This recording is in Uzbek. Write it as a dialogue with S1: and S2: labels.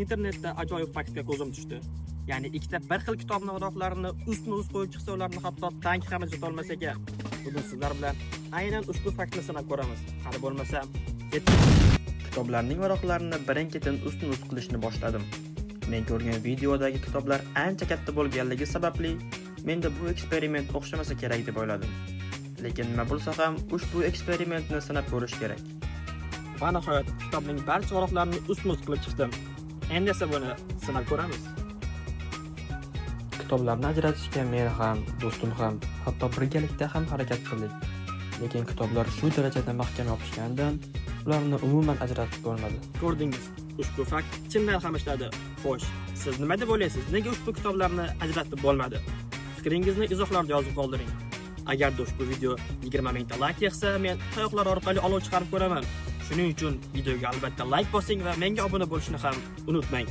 S1: Internetda ajoyib faktga ko'zim tushdi. Ya'ni ikkita bir xil kitobni varaqlarini ustma-ust qo'yib chiqsa, ularni hatto tank ham ajrata olmas ekan. Bugun sizlar bilan aynan ushbu faktni sinab ko'ramiz. Qani bo'lmasa, ketdik. Kitoblarning varaqlarini birin-ketin ustma-ust qilishni boshladim. Men ko'rgan videodagi kitoblar ancha katta bo'lganligi sababli menda bu eksperiment o'xshamasa kerak deb o'yladim. Lekin nima bo'lsa ham ushbu eksperimentni sinab ko'rish kerak. Va nihoyat kitobning barcha varaqlarini ustma-ust qilib chiqdim. Endi esa buni sinab ko'ramiz. Kitoblarni ajratishga men ham, do'stim ham, hatto birgalikda ham harakat qildik. Lekin kitoblar shu darajada mahkam yopishganidan ularni umuman ajratib bo'lmadi. Ko'rdingiz, ushbu fakt chindan ham ishladi. Xo'sh, siz nima deb o'ylaysiz? Nega ushbu kitoblarni ajratib bo'lmadi? Fikringizni izohlarda yozib qoldiring. Agarda ushbu video 20 mingta layk yig'sa, men tayoqlar orqali olov chiqarib ko'raman. Shuning uchun videoga albatta layk bosing va menga obuna bo'lishni ham unutmang.